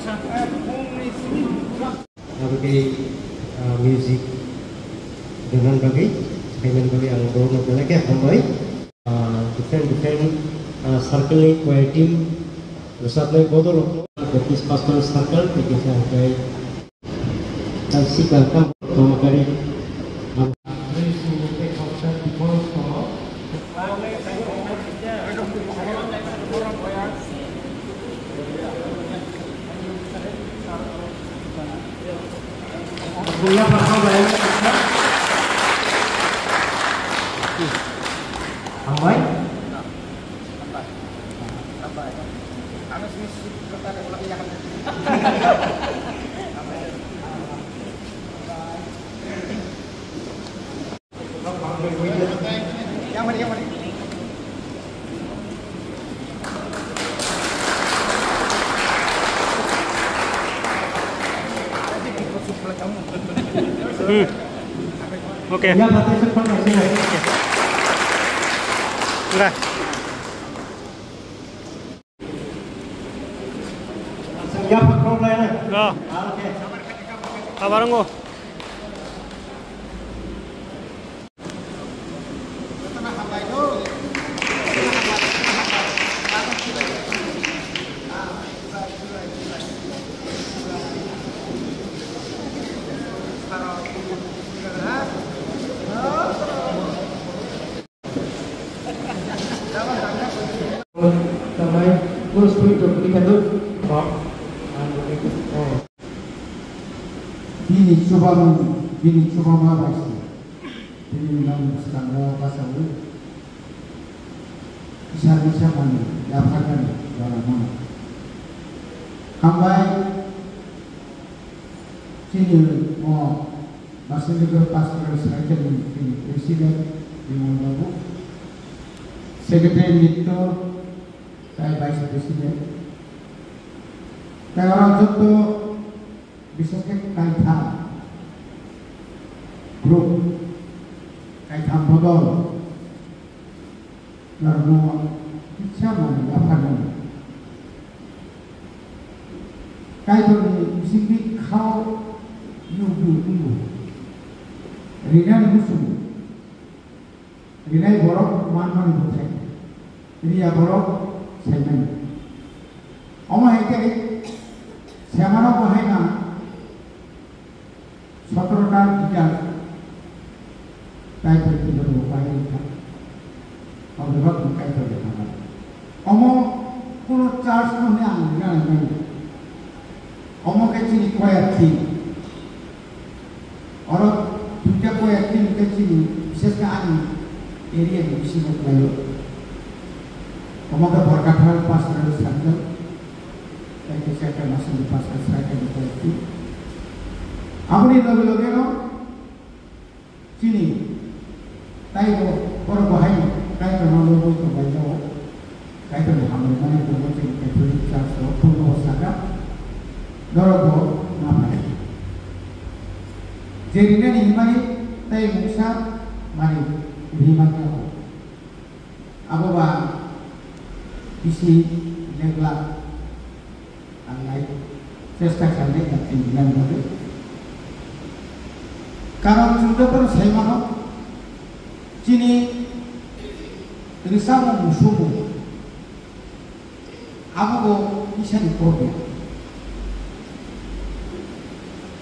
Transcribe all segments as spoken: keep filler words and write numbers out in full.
Abo khe, ah, music rwna bagwi, khaina bagwi ang borokno belai khe hambai. Ah, different, different, ah, circle ni choir team rwchapnai bodol rokno Baptist Pastoral Circle tei kisa hwnkhe Sikha kam kamakari. Hambai. Hmm. Oke. Ura. Lo. Kabar ngo. Bini chubamung, bini chubama bai se, bini nang bwskango bachaui, kisa kisa manwi yapharnani jora mano. Hambai, chini o Basilica Pastoral Circle ni chini President Bimal Babu, Secretary Nitto, tai Vice President, tai oro joto Bises khe kaitham group, kaitham bodol, norokno kisa manwi yapharnani. Kaitorni bisingtwi khao yug yug wngo. Rinani muchungo. Rinai borok manmani bwthai, riya borok saimani. Omo hai khe, semarok bo hai na sotro ta gitar tai bai kilo bo pai kha. Obo rok kai to kha. Omo kuno church no hwnwi ang rina nai. Omo khe chini choir team. Oro duita choir team khe chini, bishesh khe ani area ni bisingo khlaio. Omo khe Borkathal Pastoral Circle, tei khe Chakra Masandi Pastoral Circle ni choir team. Aboni loge loge no chini taibo borok bo haino Kaitorno lobwi tonglaijao. Kaitorni hamrwkmani tongo chini Catholic Church o, Purbo o sakha, norok bo ma phai. Je rinani himani tei mungsa mani ri man tongo. Abo ba bisi leglak ang nai chesta khlainai na tini nang bagwi. Karon chwng jotono sai mano, chini rwchapmung muchungmung abo bo Isani kok ya.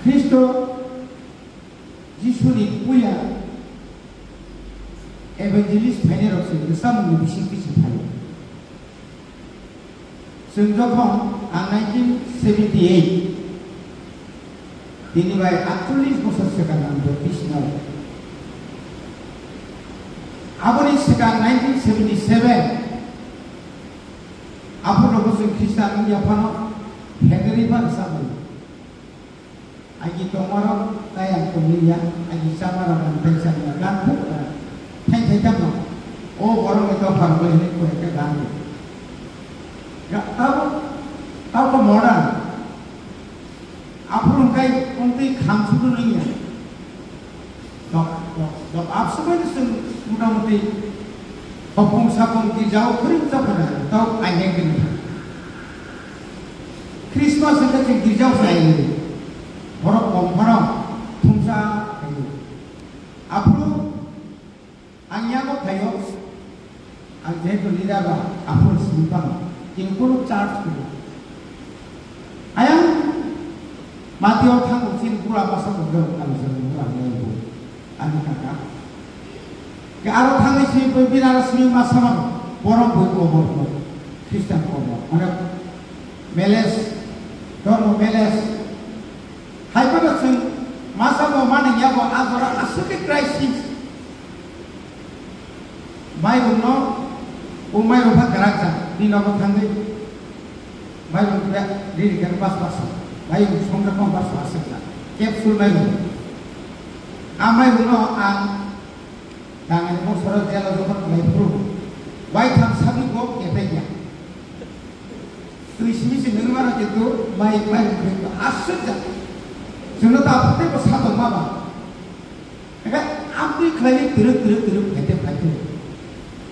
Khristo Jisuni puila evangelist phainairok se rwchapmungni bisingtwi se phaio. Chwng jokhon ang nineteen seventy eight, tini bai atchollish bosor swkang ang Baptist no. Aboni swkang nineteen seventy seven, aphuru bo chwng Khristan wngya phano heterwi phano rwchapmung. Agi tongmarok tei ang tongli ya, agi chamarok ang tei chani ya, gan thuk da. Thai thai tamo. O borok ni dopha rok le koi ka gan thuk. Ya, tabo, tabo modern. Aphuru kai kontwi kham sudu nung ya. Dok, dok, dok. Abswk bai ni chwng mota moti hopung sapung girjao khring chapra, tau aine gini. Christmas Saka chwng girjao sai borok kom phano thumsa khaio. Aphuru ang yago phaio, ang jehetu leader ba aphuru simi phano, chini kunu charge khaio. Ayang matio thango chini bura masa kongyo ang jeng bura ngai bo. Ani kaka. Ke aro thangwi simi pui bini aro simi ma samano. Borok bui kobor ko. Christian kobor. Mane meles. Dhormo meles. Hai phano chwng ma samo mani yabo a jora aswk khe crisis. Mairungno, o mairung pha kwrak jak, bini nogo thangwi. Mairung khe riri khe bas bas. Mairung songkha kong bas bas se jak. Capsule mairung. A mairungno ang dangani bosoro jela jokhon khlai phuru. Waitham sabi bo kephai ya. Twi simi se nung mano kintu mai, mairung khe aswk jak. Chwngno ta phate bo sato mama. Eka amtwi khlaini twrwk twrwk twrwk phaite phaite.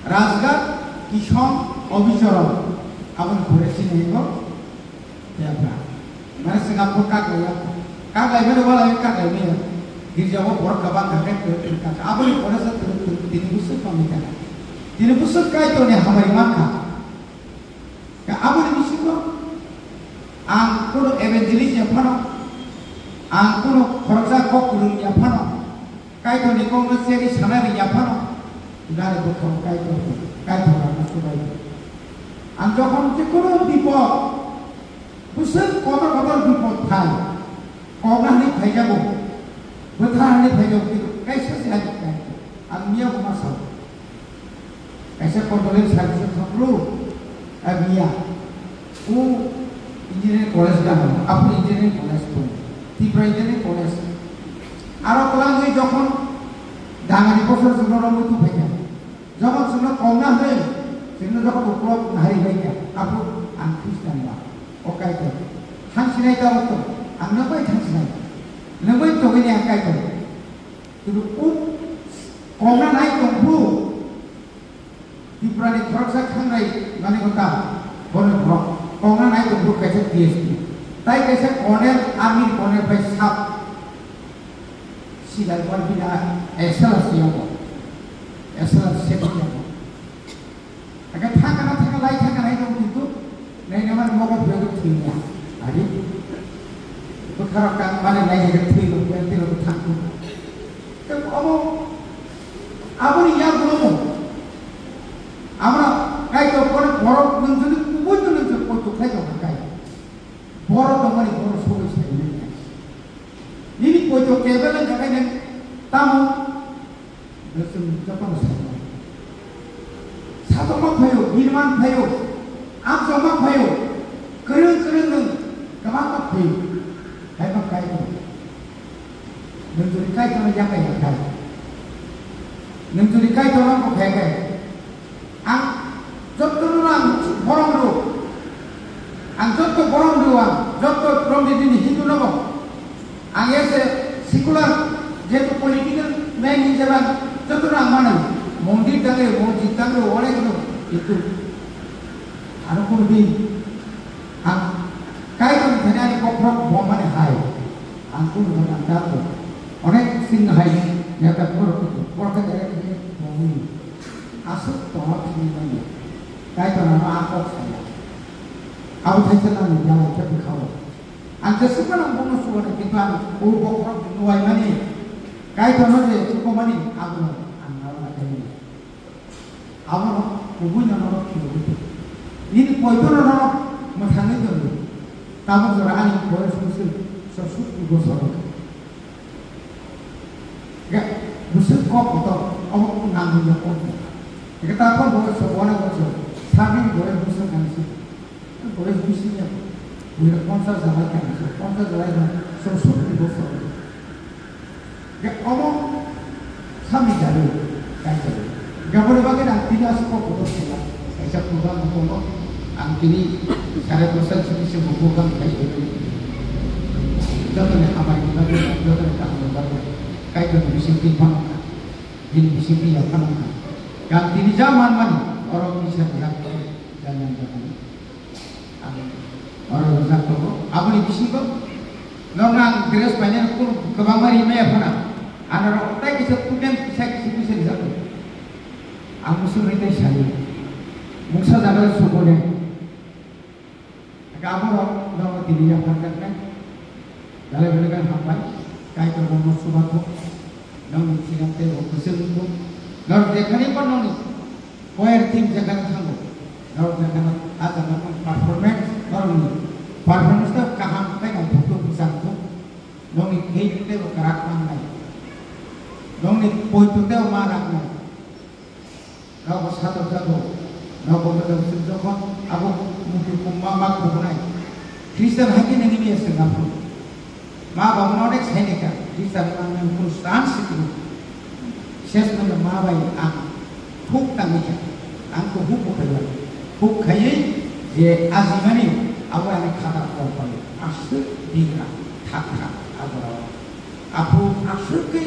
Rajgat, Kishon, Obichoron. Aboni pore sini hino. Tebra. Mane sengam ko kak laya. Kak lai mane wala kak lai mane. Girja wo borok kabang kak kak twrwk twrwk kak. Aboni pore sa twrwk twrwk tini busuk pamika. Tini busuk kai to ne hamari mangka. Ka aboni bisingo ang kuno evangelist ya phano, ang kuno khoroksa kok kwrwng ya phano, Kaitorni kokno cheri sana ring ya phano, gari bokhok Kaitor, Kaitor ang subai. Ang jokhon je kuno bipod, bwswk kotor kotor bipod thai, kokna hwnwi phaijago, bwtha hwnwi phaijago, kintu kaisa se hai Kaitor, ang miya bo ma sao. Kaisa controlling service thanglu, abiya. O engineering college gano, apo engineering college to, Tripura engineering college. Aro kwlangwi jokhon dangani bosor chwngno romwi tongphaikha. Jokhon chwngno kongna hwnwi, chwngno jokhon uklok nahari baikha, apo ang Christian ba. O Kaitor. Thangsinai tabuk to, ang nokbai thangsinai. Nokbai tongwini ang Kaitor. Kintu o kongna nai tongphuru, Tripurani khoroksa khangrai mani kota, bono borok kongna nai tongphuru kaisa D S P. Tai kaisa colonel, army colonel bai sub sidai wal bina S L S yogo. S L S safety yogo. Aka thangkana thangka lai thangka nai tong kintu nai nai mani mogo phiyok thwiya. Ari bwkharok kang mani nai nai thwi lo, thwi lo thang tu. Te abo, aboni yak lo mo. Abra kai to kore borok nung jodi kubui to nung jodi koi to khai to kai. Borok to mani borok sobai sai nai. Nini koi to kebel nang kai nang tamo. Nwng chwng jotono sajaknai. Satokma phaio, birman phaio, amsokma phaio, kwrwng kwrwng nwng kwbangma phaio. Haiba Kaitor. Nwng jodi Kaitorno yakai yakai. Nwng jodi Kaitorno bo khai khai. Ang Jotono ang borom rw. Ang joto borom rw ang, joto romri dini Hindu nobo. Ang ese secular, jehetu political man hinsabe ang jotono ang mano. Mondir tangre, mosjid tangre, onek no, itu. Aro kono din ang Kaitor thani ani bokhorok bomani hai. Ang kono din ang dako. Onek sing hai, neta borok, borok khe direct bomani. Aswk tongma thangwi manya. Kaitor ano a kok saya. Abo thaisa nangni belai khe bwkhao. Ang jeswk phano bono chubanai, kintu ang o bokhorok nuwaimani, Kaitorno je chukomani, abono ang narwkna khaimani. Abono kubuino norok phiyogwi tong. Nini poitono norok mwthangwi tongo. Tabuk jora ani boyos bwswk chorsutti bosor. Ga, bwswk kok kotor, omo nangmani kok kotor. Ga, ta phone bo so, one bo so, sabini bo bwswk nang si. Bo bisi ya. Bo ponchas jalai kan so, ponchas jalai kan so, so, bo so. Ga, omo sami jaru, kai jaru. Ga, bo ba ga, tini aswk kok kotor sela. Kaisa program bo tongo. Ang tini sare dosta chini se bo program khai jaru. Jotoni hamari ni bagwi, jotoni kaham ni bagwi. Kaitor ni bising twi phano kha, bini bising twi ya phano kha. Yang tini ja man mani, oro ni sa ya, ya yang ja mani. Amen. Aro rijak tongo. Aboni bisingo norno ang dress painani kunu kwbangma rimaya phano. Ano rok tai kisa student kisa kisa kisa rijak tongo. Ang musu ri tai sayo. Mungsa jaga sukone. Abo rok no tini ya phanjaknai. Belai belai khe hambai. Kaitor bono chubathok. Nokni thwiram tei bo kwchwng wngkuk. Norok jekhani bo nokni choir team jekhano thango. Norok jekhano a jaga tong performance, norokni performance tei kaham tei naithok khe bwchang thung. Nokni thei tei bo kwrak mangnai. Nokni poito tei bo ma raknai. Nogo satok jago, nogo motom suk jokhon abo muitu ma ma kubunai. Christian hai khe nini miya sengaphu. Ma babu no onek saini kha, Christian ma nang kunu san sikru. Ses mano ma bai ang huk tangwi kha, ang ko huk bukhaiwa. Huk khaiwi je ajimani abo ani khata kompani aswk bigra thak thak agora. Aphuru aswk khe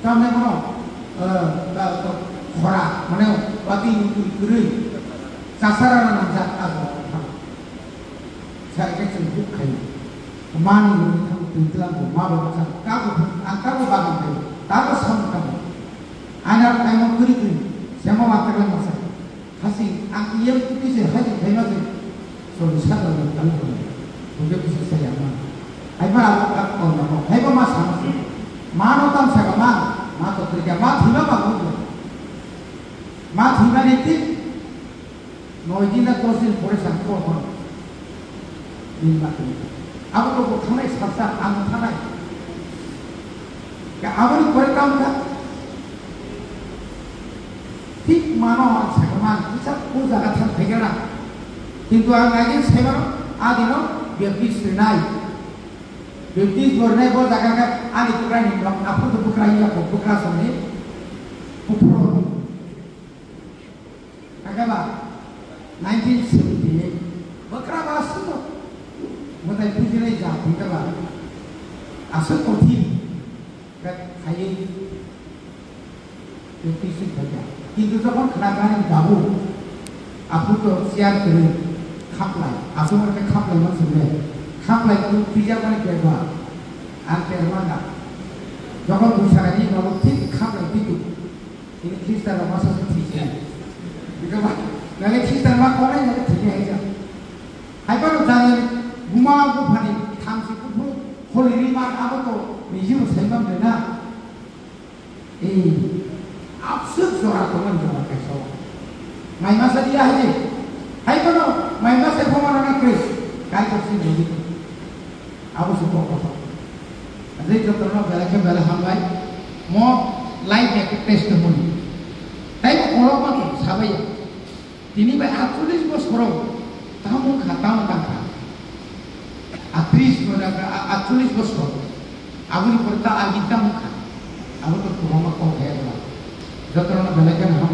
tamni bono, eh, ta-, ta-, khora, mane watwi mutwi kwrwi chasara nangjak a jaga o thang. Sa khe chwng huk khai. Mani rwui thang twi twlang bo ma bo bwsa. Kabo, ang kabo bagwi khai. Tabo samung tamo. Aina kaimo kwrwi kwrwi. Semo ma twlang masa. Hasi, ang iyam tupi se hasi khaima se. Sori sadar ni kami ko. Buke bisa saya ma. Hai ma abo ka ko na ko. Hai ma sama se. Ma no tam sa ma. Ma to kerja ma thima ma ko. Ma thima ni ti. Noi din na dos din pore sa ko ko. Din ma ko. Abo to ko thanai sa sa ang thanai. Ka abo ni pore kam ka. Thik mano ang sakha man, kisa o jaga thang phaikha na. Kintu ang agin saimano, a dino baptist rinai. Baptist rinai bo jaga khe ani bwkra ni nok, aphuru bwkra ya ko, bwkra songni kuphur. Kaka ba, nineteen seventy eight, bwkra ba aswk no. Mwtai bujinai ja thangkha ba. Aswk kothin. Khe khaiwi tei twi swi phaikha. Kintu jokhon khna kha ani babu, aphuru to chair kwrwi khaplai, aswk khe khaplai ma swngnai. Khaplai twi twijakmani bebak, ang termana. Jokhon bui sakani nogo thik khaplai twi tu. Ini Khristan rok masa se thwi khe. Bikhe ba, nale Khristan ma konai nale thwi khe hai ja. Hai phano jani buma buphani thamchi kuphuru kholi ri man abo to niji bo sai man de na. Ei, abswk jora tongmani jora kaisa o. Mai masa dia hai de. Hai phano mai masa phoma rana kris. Kai to si niji. Abo se kok kok. Ajai jotono belai khe belai hambai. Mo life ni ekta testimony. Tai mo kolok ma tong sabai ya. Tini bai atchollish bosoro tamung kha, tamung tang kha. Atris mo na ka, a-, atchollish bosoro. Aboni pore ta agi tamung kha. Abo to kubangma kok hai ba. Jotono belai khe hambai.